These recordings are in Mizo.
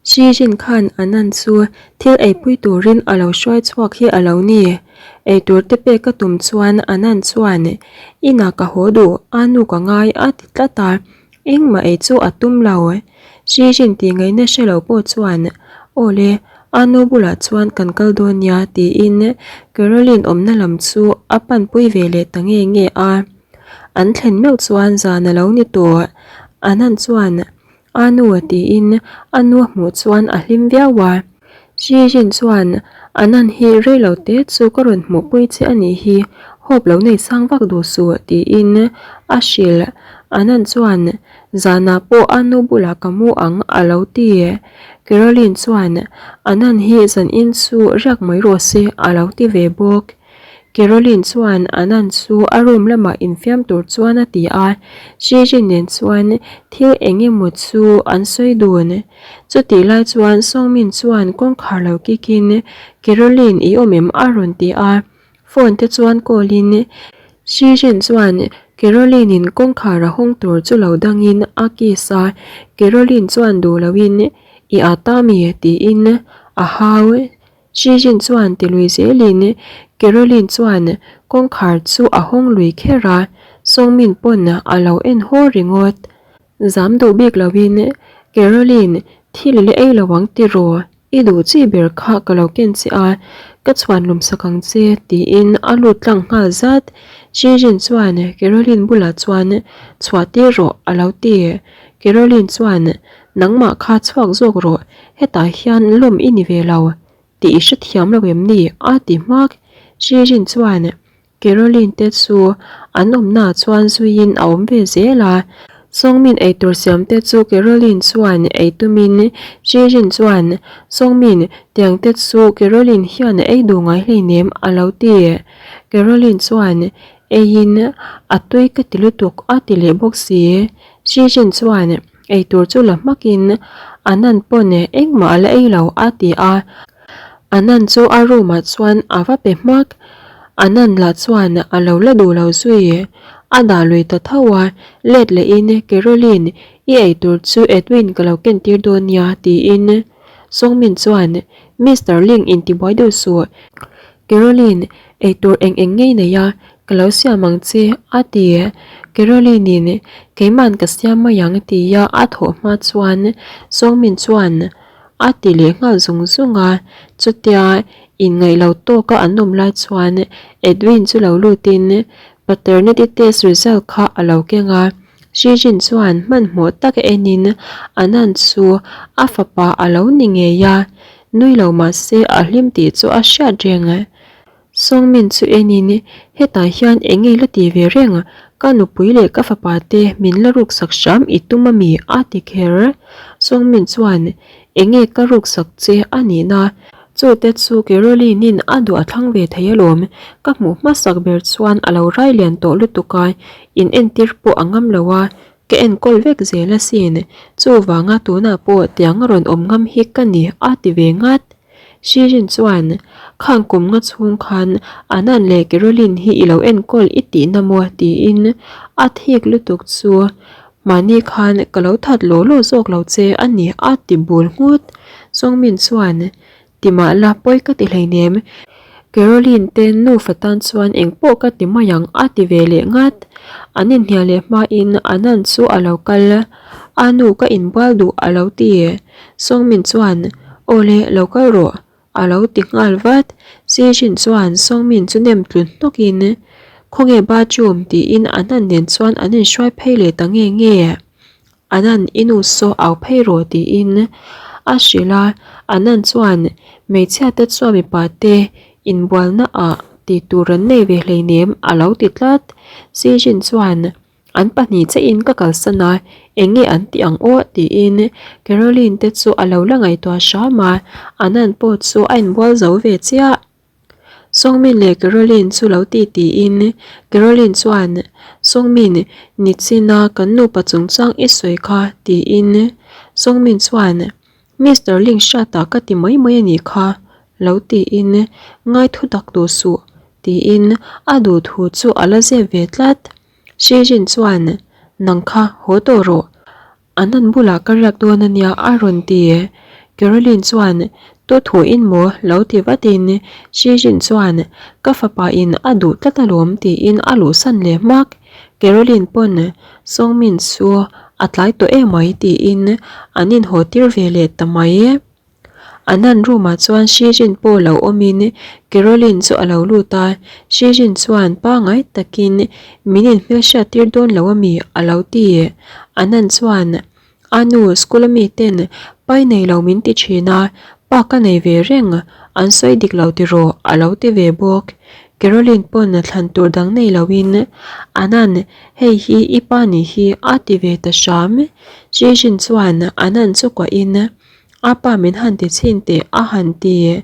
Xi Jin khan Anand chu thil eipui turin a lo hruai chhuak hi a lo ni. Eitur te pek a tum chuan Anand chuan, Inah ka haw duh, a nu ka ngai a ti tlat a, engmah ei chu a tum lo. Xi Jin tih ngaihna hre lo pawh chuan, Aw le, a nu bulah chuan kan kal dawn nia tiin Caroline awmna lam chu a panpui ve leh ta nge nge a. An thlen meuh chuan zan a lo ni tawh. Anand chuan, A nu a tiin a nu a hmuh chuan a hlim viau a. Xi Jin chuan, Anan hi rei lo te chu ka rawn hmuhpui che a nih hi, hope lo nei sang vak duh suh tiin a hrilh. Anan chuan, Zanah pawh a nu bulah ka mu ang a lo ti. Caroline chuan, Anan hi zanin chu riak mai rawh se a lo ti ve bawk. Caroline chuan Anand chu a room lamah infiam tur chuan a ti a, Shijin nen chuan thil eng emaw chu an sawi dun. Chutih lai chuan Songmin chuan kawngkhar lo kikin Caroline i awm em a rawn ti a, phone te chuan call in Shijin chuan Caroline in kawngkhar a hawng tur chu lo dangin a kiss a, Caroline chuan duh loin i â ta mi tiin a hau. Xijin chuan ti lui zelin Caroline chuan kawngkhar chu a hawng lui kher a, Songmin pawn a lo en haw ringawt. Zam duh bik loin Caroline thil i la ei lo ang tiraw, i duh chi ber kha ka lo ken che a, ka chhuan lum sak ang che tiin a lut tlang nghal zat. Xijin chuan Caroline bulah chuan chhuah tir rawh a lo ti. Caroline chuan Nangmah kha chhuak zawk rawh, hetah hian lawm i ni ve lo tih i hrethiam lo em ni? a ti hmak. Shirin chuan Caroline te chu an awmnaah chuan zuiin a awm ve zel a. Sawngmin eitur siam te chu Caroline chuan ei tumin Shirin chuan, Sawngmin, tiang te chu Caroline hian a ei duh ngai hleinem a lo ti. Caroline chuan, Eiin a tui ka ti lutuk a ti leh bawk si. Shirin chuan, Eitur chu la hmakin Anand pawn engmah a la ei lo a ti a, Anand chu a room ah chuan a va pe hmak. Anand lah chuan a lo la duh lo zui. A dah lui ta tho a, let lehin Caroline i eitur chu Edwin ka lo ken tir dawn nia tiin Songmin chuan Mister Ling intibuai deuh suh. Caroline, eitur eng eng ngei nei a, ka lo siam ang che, a ti. Caroline-in, Keima'n ka siam mai ang tia a thawh hma chuan Sawngmin chuan a ti leh nghal zung zung a. Chutia inngaih lo tawka an awm lai chuan Edwin chu lo lutin paternity test result kha a lo keng a. Shijin chuan hmanhmawh taka enin Anand chu a fapa a lo ni ngei a. Nui lo mah se a hlim tih chu a hriat reng. Sawngmin chu enin hetah hian eng nge la ti ve reng, ka nupui leh ka fapa te min la ruksak hram i tum ami a ti kher. Sawngmin chuan eng nge ka ruksak che a nihna, chu te chu Caroline-in a duh a thlang ve thei alawm, ka hmuh hmasak ber chuan a lo rai lian tawh lutuk a, in entir pawh a ngam lo a, Ka enkawl vek zel asin, chuvanga tunah pawh tiang a rawn awm ngam hi ka ni a ti ve ngat. Shirin chuan, Khang kum nga chhung khan Anand leh Caroline hi i lo enkawl i tihna maw? tiin a thik lutuk chu mahni khan ka lo that law law zawk lo che a ni a ti bul nghut. Sawngmin chuan, Ti mah la pawi ka ti hleinem, Caroline te nufa tan chuan engpawh ka ti mai ang a ti ve leh ngat. An inhnial leh hmain Anand chu a lo kal, A nu ka inbual duh a lo ti. Sawngmin chuan, Aw le, lo kal rawh a lo ti nghal vat. Sijin chuan Sawngmin chu nem tlu hnawkin, Khawnge bathroom tiin Anand nen chuan an inhruai phei leh ta nge nge. Anan i nu saw au phei rawh tiin a hrilh a, Anan chuan hmeichhia te chuan mipa te inbualna ah tih tur an nei ve hleinem a lo ti tlat. Sijin chuan an pahnih che in ka kalsan a, eng nge an tih ang aw tiin Caroline te chu a lo la ngaihtuah hram a, Anan pawh chu a inbual zo ve chiah. Sawngmin leh Caroline chu lo ti tiin Caroline chuan Sawngmin nichina kan nupa chungchang i sawi kha tiin Sawngmin chuan Mister Ling hriatah ka ti mai mai a nih kha lo tiin ngai thu tak duh suh tiin a duh thu chu a la zep ve tlat. Shijin chuan nang kha haw tawh rawh. An an bulah ka riak dawn a nia a rawn ti. Caroline chuan Tu thu in maw lo ti vatin Shijin chuan ka fapa in a duh tlat alawm tiin a luhsan leh hmak. Caroline pawn Sawngmin chu a tlai tawh emai tiin an inhaw tir ve leh ta mai. Anand room ah chuan Shijin pawh lo awmin Caroline chu a lo lut a, Shijin chuan pangai takin min inhmelhriat tir dawn lo ami a lo ti. Anand chuan A nu school a mi ten pai nei lo min ti thin a, pa ka nei ve reng, an sawi dik lo tiraw a lo ti ve bawk. Caroline pawn thlan tur dang nei lo in Anand hei hi i pa nih hi a ti ve ta hram. Jijin chuan Anand chu kuah in A pa min han ti chhin teh a han ti.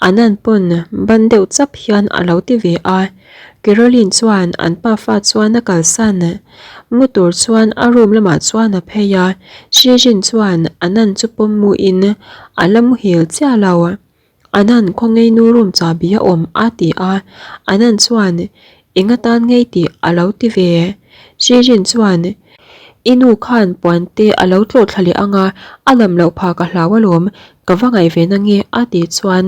Anand pawn ban deuh chap hian a lo ti ve a. Caroline chuan an pafa chuan a kalsan. Mu tur chuan a room lamah chuan a phei a. Shijin chuan Anand chu pawm muin a la muhil chiah lo. Anand khawngaih nu room chahbi a awm a ti a. Anand chuan Eng atan ngei tih a lo ti ve. Shijin chuan I nu khan puan te a lo tlawh thla leh ang a, a lam loh phah ka hlau alawm, ka va ngaih ve na nge a tih chuan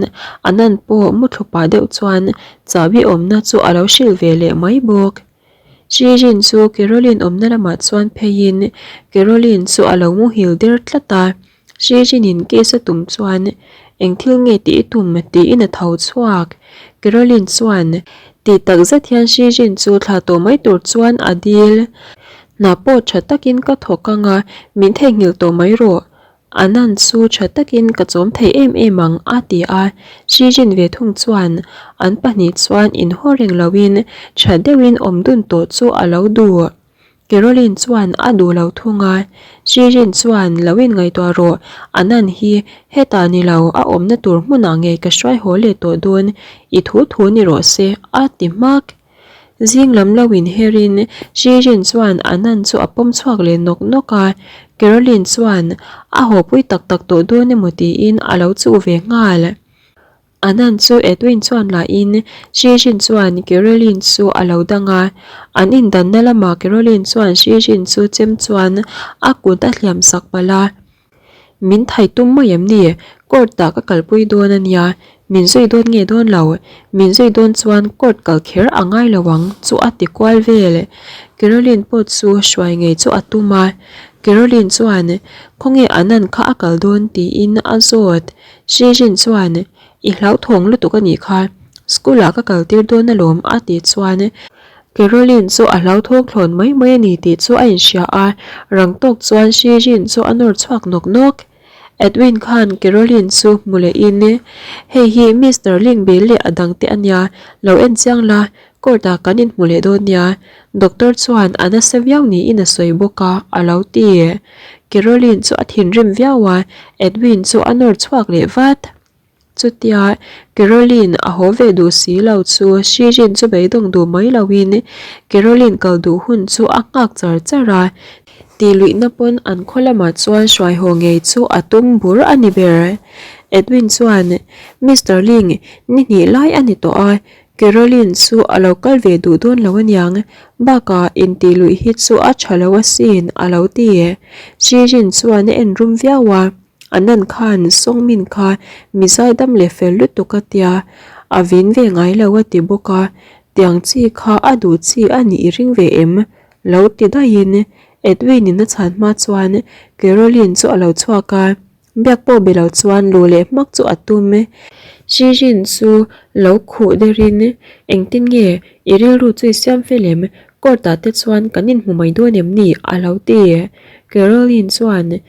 Anand pawh muthlu pah deuh chuan chahbi awmna chu a lo hrilh ve leh mai bawk. Shijin chu Caroline awmna lamah chuan pheiin Caroline chu a lo muhil der tlat a. Shijin-in case a tum chuan eng thil nge tih i tum tiin a tho chhuak. Caroline chuan tih tak zet hian Shijin chu thla tawh mai tur chuan a dil. Hna pawh tha takin ka thawk ang a, min theihnghilh tawh mai rawh. Anand chu tha takin ka chawm thei em em ang a ti a. Shijin ve thung chuan an pahnih chuan inhaw reng loin tha deuhin awm dun tawh chu a lo duh. Caroline chuan a duh lo thung a, Shirin chuan lo in ngaihtuah rawh, Anand hi hetah ni lo a awmna tur hmunah ngei ka hruai haw leh tawh dawn, i thu thu ni rawh se a ti hmak. Zing lam lo in her in Shirin chuan Anand chu a pawm chhuak leh nawk nawk a, Caroline chuan a haw pui tak tak tawh dawn emaw tiin a lo chuh ve nghal. Anand chu Edwin chuan la in Shijin chuan Caroline chu a lo dang a, an indanna lamah Caroline chuan Shijin chu chem chuan a kut a hliam sak palh a. Min thai tum mai em ni? Court ah ka kalpui dawn a nia, min zui dawn nge dawn lo? Min zui dawn chuan court kal kher a ngai lo ang chu a ti kual vel. Caroline pawh chu hruai ngei chu a tum a, Caroline chuan khawnge Anand kha a kal dawn tiin a zawt. Shijin chuan, I hlauthawng lutuk a nih kha, school ah ka kal tir dawn alawm a tih chuan Caroline chu a hlauthawng thlawn mai mai a ni tih chu a inhria a, rang tawk chuan Shijin chu a nawr chhuak nawk nawk. Edwin khan Caroline chu hmu leh in, Hei hi Mister Lingbill leh a dang te a nia, lo en chiang la, Court ah kan inhmu leh dawn nia, doctor chuan a nasa viau niin a sawi bawk a, a lo ti. Caroline chu a thinrim viau a, Edwin chu a nawr chhuak leh vat. Chutia Caroline a haw ve duh si lo chu Shirin chu beidawng duh mai loin Caroline kal duh hun chu a nghak char char a, tih luihna pawn an khaw lamah chuan hruai haw ngei chu a tum bur a ni ber. Edwin chuan, Mister Ling, ni hnih lai a ni tawh a, Caroline chu a lo kal ve duh dawn lo aniang, bakah intih luih hi chu a tha lo asin a lo ti. Shirin chuan a en rum viau a, Anand khan Sawngmin kha mi zaidam leh fel lutuk a tia, a vin ve ngai lo a ti bawk a, tiang chi kha a duh chi a nih i ring ve em? Lo ti daihin Edwin in a chhan hma chuan Caroline chu a lo chhuak a. Biak pawh be lo chuan luh leh hmak chu a tum e. Shirin chu lo khuh derin, Engtin nge i rilru chu i siam fel em? Court ah te chuan kan inhmu mai dawn em ni? a lo ti. Caroline chuan,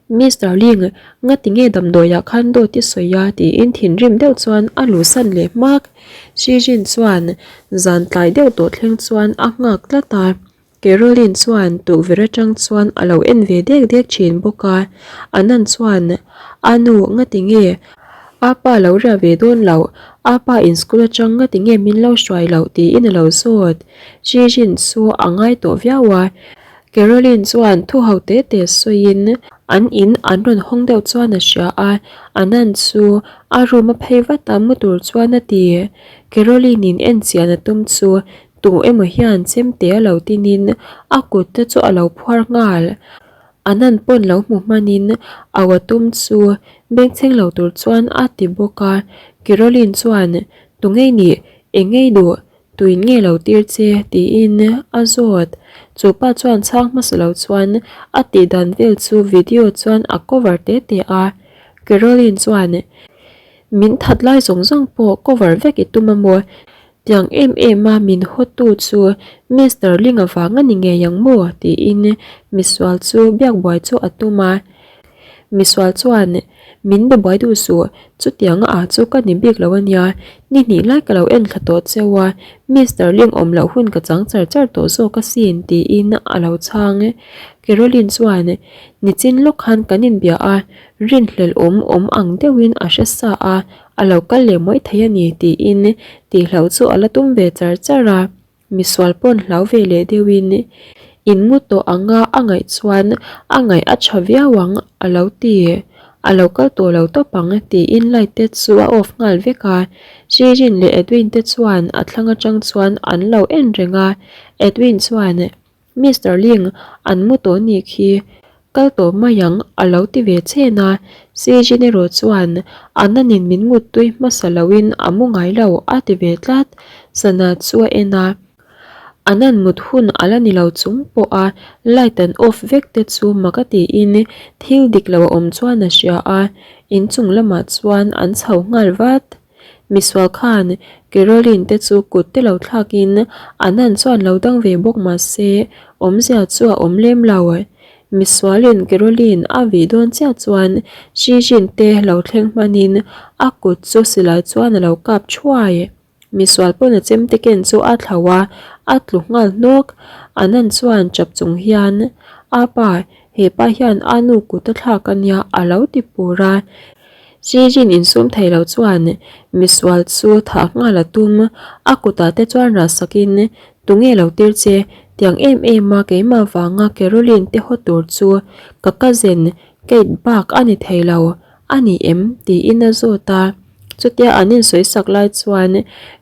Mister Ling, ngati nge damdawiah khan dawt i sawi a? tiin thinrim deuh chuan a luhsan leh hmak. Shirin chuan zan tlai deuh tawh thleng chuan a nghak tlat a. Caroline chuan tukverh atang chuan a lo en ve dek dek thin bawk a, Anand chuan, A nu, ngati nge? A pa lo riah ve dawn loh, a pa in school atang ngati nge min lo hruai loh tiin a lo zawt. Jijin chu a ngai tawh viau a, Caroline chuan thu ho te te sawiin an in an rawn hawng deuh chuan a hria a, Anand chu a room a phei vat a mu tur chuan a ti. Caroline in en chian a tum chu Tu emaw hian chemte a lo tinin a kut te chu a lo phuar nghal. Anand pawn lo hmu hmanin au a tum chu bengchheng lo tur chuan a ti bawk a. Caroline chuan, Tu ngei nih? Eng ngei duh? Tuin nge lo tir che? tiin a zawt. Chu pa chuan chhang hmasa lo chuan a tih dan vel chu video chuan a cover te te a. Caroline chuan, Min that lai zawng zawng pawh cover vek i tum a maw? Tiang em em a min hawtu chu Mister Ling-a vang a ni ngei ang maw? tiin misual chu biak buai chu a tum a. Misual chuan, Min be buai duh suh, chutianga ah chu ka ni bik lo a nia, ni hnih lai ka lo en thla tawh cheu a, Mister Ling awm loh hun ka chang char char tawh zawk asin tiin a lo chhang. Caroline chuan, Nichin lawk khan kan inbia a, rinhlelh awm awm ang deuhin a hre sa a, a lo kal leh mawih thei a ni tiin tihloh chu a la tum ve char char a, misual pawn hlau ve leh deuhin in mu tawh anga a ngaih chuan a ngaih a tha viau ang a lo ti, a lo kal tawh lo tawp ang tiin light te chu a off nghal vek a, Shirin leh Edwin te chuan a thlang atang chuan an lo en reng a, Edwin chuan. Mister Ling, an mu tawh nih khi kal tawh mai ang a lo ti ve chen a, Sijin erawh chuan a nanin min mut tui hmasa loin a mu ngai lo a ti ve tlat, sana chu a en a. A nan mut hun a la ni lo chung pawh a light an off vek te chu mak a tiin thil dik lo a awm chuan a hria a, inchung lamah chuan an chho nghal vat. Misual khan Caroline te chu kut te lo thlakin Anand chuan lo dang ve bawk mah se awmzia chu a awm lem lo. Misualin Caroline a vih dawn chiah chuan Xi Jin te lo thleng hmanin a kut chu silai chuan a lo kap thuai. Misual pawn a chemte ken chu a thlauh a, a tlu nghal hnawk. Anand chuan chap chung hian, Apa, hepa hian a nu kut a thlak a nia a lo ti pur a. Sijin insum thei lo chuan misual chu thah nghal a tum, a kutah te chuan rah sakin tunge lo tir che, tiang em em a keimah vanga Caroline te haw tur chu ka cousin Kate bak a ni thei lo a ni em tiin a zawt a, chutia an insawi sak lai chuan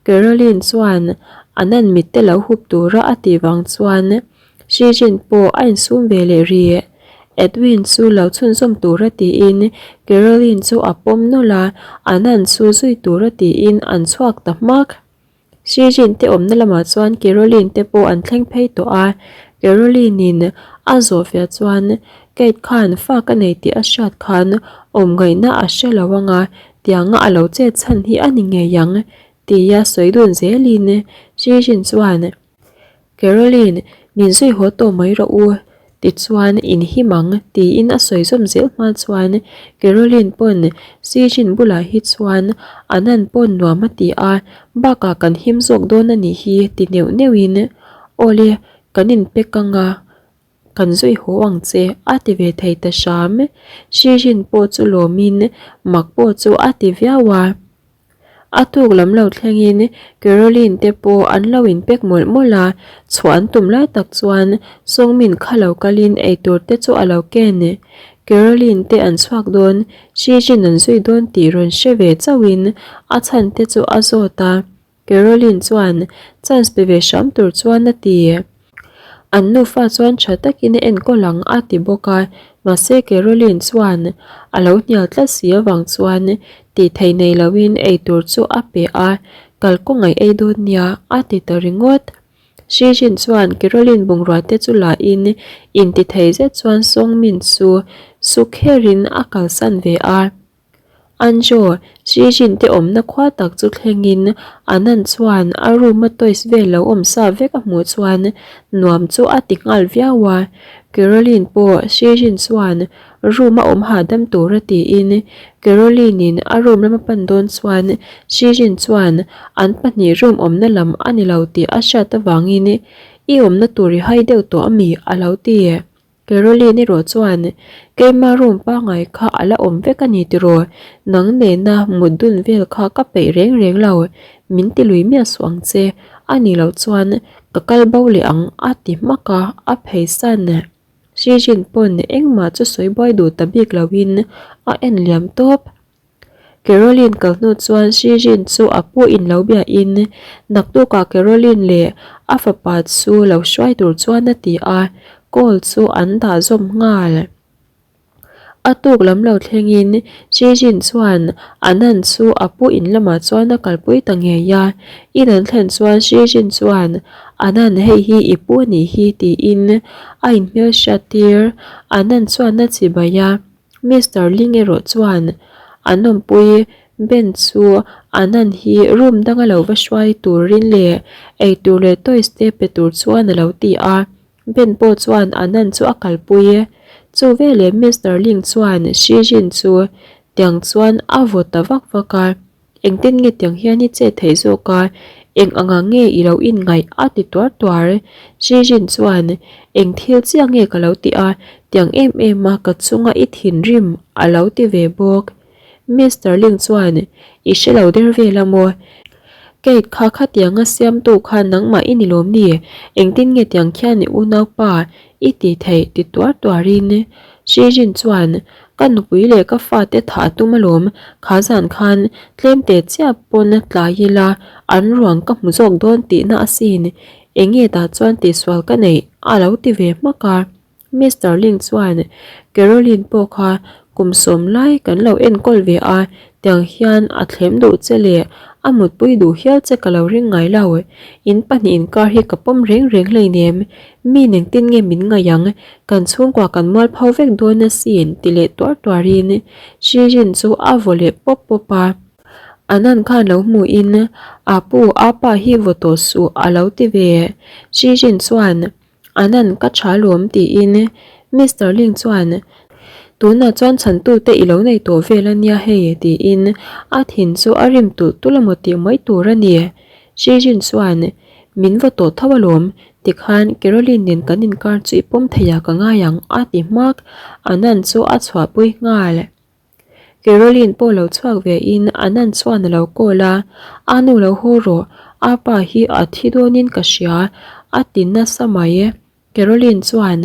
Caroline chuan a nan mit te lo hup tura a tih vang chuan Xi Jin pawh a insum ve leh rih. Edwin chu lo chhunzawm tura tiin Caroline chu a pawm nawlh a, Anand chu zui tura tiin an chhuak ta hmak. Xi Jin te awmna lamah chuan Caroline te pawh an thleng phei tawh a, Caroline in a zawh fiah chuan Kate khan fa ka nei tih a hriat khan awm ngaihna a hre lo anga tianga a lo chet chhan hi a ni ngei ang tia sawi dun zelin Xi Jin chuan Caroline, min zui haw tawh mai rawh u, tichuan in him ang, tiin a sawi zawm zel hma chuan Caroline pawn Sijin bulah hi chuan a nan pawn nuam a ti a, bakah kan him zawk dawn a nih hi ti neuh neuhin, Awle, kan inpek ang a, kan zui haw ang che, a ti ve thei ta hram. Sijin pawh chu lawmin mak pawh chu a ti viau a. A tuk lam lo thlengin Caroline te pawh an lo inpek mawlh mawlh a, chhuah an tum lai tak chuan Sawngmin kha lo kalin eitur te chu a lo ken. Caroline te an chhuak dawn, Shijin an zui dawn tih rawn hre ve chauhin a chhan te chu a zawt a. Caroline chuan chance pe ve hram tur chuan a ti. An nufa chuan tha takin a enkawl ang a ti bawk a, mahse Caroline chuan a lo hnial tlat si avang chuan tih theih nei loin eitur chu a pe a, kalkawng a ei dawn nia a ti ta ringawt. Shijin chuan Caroline bungrua te chu la in intithei zet chuan Songmin chu su kherin a kalsan ve a. Anjo, Shijin te awmna khua tak chu thlengin Anand chuan a room a toys vel lo awm sa vek a hmuh chuan nuam chu a ti nghal viau a. Caroline pawh Shijin chuan room a awm hahdam tura tiin Caroline in a room lama pan dawn chuan Shijin chuan an pahnih room awmna lam a ni lo tih a hriat avangin i awmna tur i hai deuh tawh ami a lo ti. Caroline erawh chuan, Keima room pangngai kha a la awm vek a ni tiraw? Nang nena mut dun vel kha ka peih reng reng lo, min ti lui miah suh ang che, a nih loh chuan ka kal bo leh ang a ti hmak a, a pheisan. Shijin pawn engmah chu sawi buai duh ta bik loin a en liam tawp. Caroline kal hnu chuan Shijin chu a pu in lo bia in naktukah Caroline leh a fapa chu lo hruai tur chuan a ti a. Call chu an dah zawm nghal. A tuk lam lo thlengin Jijin chuan Anand chu a pu in lamah chuan a kalpui ta ngei a. In an thlen chuan Jijin chuan, Anand hei hi i pu a nih hi tiin a inhmelhriat tir. Anand chuan a chibai a, Mister Ling erawh chuan an awmpui Ben chu Anand hi room danga lo va hruai turin leh eitur leh toys te pe tur chuan a lo ti a. Ben pawh chuan Anand chu a kalpui e. Chu veleh Mister Ling chuan Shi Jin chu tiang chuan a vaw ta vak vak a, Engtin nge tiang hian i chet theih zawk a, eng anga nge i lo inngaih a ti tuar tuar. Shi Jin chuan, Eng thil chiah nge ka lo ti a, tiang em em a ka chunga i thinrim a lo ti ve bawk. Mister Ling chuan, I hre lo der vel a maw? Kate kha khatianga siamtu kha nangmah i ni lawm ni? Engtin nge tiang khian i unaupa i ti theih ti tuar tuarin Shi Jin chuan, Ka nupui leh ka fate thah a tum alawm, kha zan khan tlem teh chiah pawn tlai ila an ruang ka hmu zawk dawn tihna asin, enge tah chuan tihsual ka neih a lo ti ve hmak a. Mister Ling chuan Caroline pawh kha kum sawm lai kan lo enkawl ve a, tiang hian a thlem duh che leh a mutpui duh hial che ka lo ring ngai lo. In pahnih inkar hi ka pawm reng reng hleinem, mi nengtin nge min ngaih ang, kan chhungkua kan mual pho vek dawn asin ti leh tuar tuarin Shirin chu a vaw leh pawp pawp a. Anan khan lo hmuhin Apu, apa hi vaw tawh suh a lo ti ve. Shirin chuan Anan ka tha lawm tiin Mister Ling chuan tunah chuan chhantute i lo nei tawh vel a nia hei tiin a thin chu a rim tulh tulh emaw tih mai tur a ni. Shi Jin chuan min va tawh tho alawm tikhan Caroline nen kan inkar chu i pawm thei ah ka ngai ang a ti hmak. Anan chu a chhuahpui nghal. Caroline pawh lo chhuak ve in Anand chuan a lo call a, A nu lo haw rawh, a pa hi a thi dawnin ka hria, a ti nasa mai. Caroline chuan,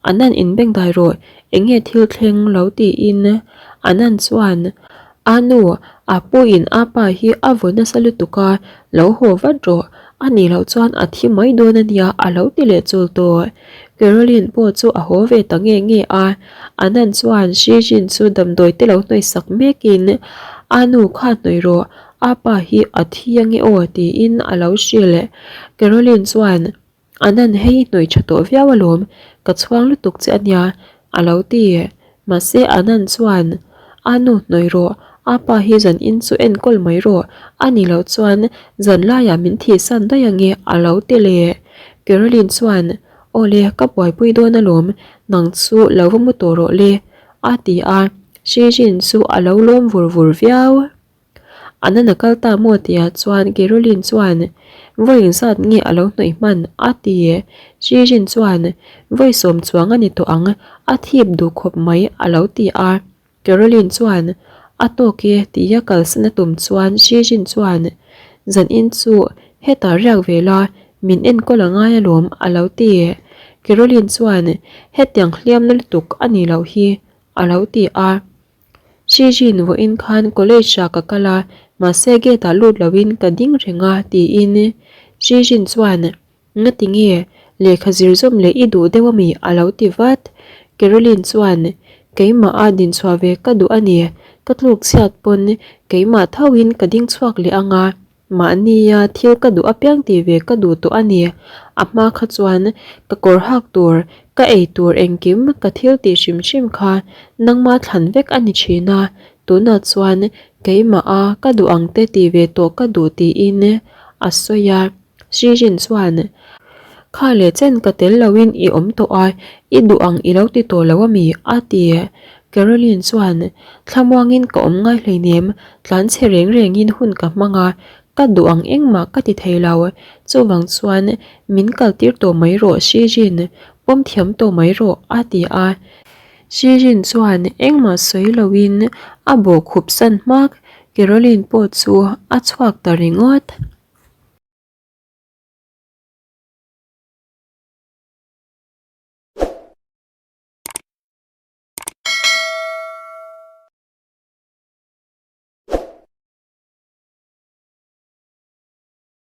Anand inbengdai rawh, eng nge thil thleng lo tiin Anand chuan, A nu, a pu in a pa hi a vaw nasa lutuk a, lo haw vat rawh, a nih loh chuan a thi mai dawn a nia a lo ti leh chul tawh. Caroline pawh chu a haw ve ta nge nge a, Anand chuan Shi Jin chu damdawi te lo hnawih sak mekin, A nu kha hnawih rawh, a pa hi a thi ange aw tiin a lo hrilh. Caroline chuan, Anand hei i hnawih tha tawh viau alawm, ka chhuang lutuk che ania a lo ti. Mahse Anand chuan, A nu hnawih rawh, a pa hi zan in chu enkawl mai rawh, a ni loh chuan zan laiah min thihsan daih ange a lo ti leh. Caroline chuan, Aw le, ka buaipui dawn alawm, nang chu lo va mu tawh rawh le, a ti a, Shijin chu a lo lawm vur vur viau. Anana kal ta maw tihah chuan Caroline chuan, Vawi engzat nge a lo hnawih hman? a ti. Shijin chuan, Vawi sawm chuang a ni tawh ang, a thip duh khawp mai, a lo ti a. Caroline chuan, A tawk e tia kalsan a tum chuan Shijin chuan, Zanin chu hetah riak ve la, min enkawl a ngai alawm a lo ti. Caroline chuan, Hetiang hliamna lutuk a nih loh hi a lo ti a. Shijin vawiin khan college ah ka kal a, mahse gate ah lut loin ka ding reng a tiin Shijin chuan, Ngati nge, lehkha zir zawm leh i duh deuh ami? a lo ti vat. Caroline chuan, Keimah a dinchhuah ve ka duh a ni, ka tluk chhiat pawn keimah thoin ka ding chhuak leh ang a, mahnia thil ka duh apiang tih ve ka duh tawh a ni. A hma kha chuan ka kawr hak tur, ka ei tur engkim ka thil tih hrim hrim kha nangma thlan vek a ni thin a, tunah chuan keimah a ka duh ang te tih ve tawh ka duh tiin a sawi a. Srijin chuan, Kha leh chen ka tel loin i awm tawh a, i duh ang i lo ti tawh lo ami? a ti. Caroline chuan, Thlamuangin ka awm ngai hleinem, tlanchhe reng rengin hun ka hmang a, ka duh ang engmah ka ti thei lo. Chuvang chuan min kaltir tawh mai rawh Srijin, pawm thiam tawh mai rawh, a ti a. Srijin chuan engmah sawi loin a bawhkhup san hmak, Caroline pawh chu a chhuak ta ringawt.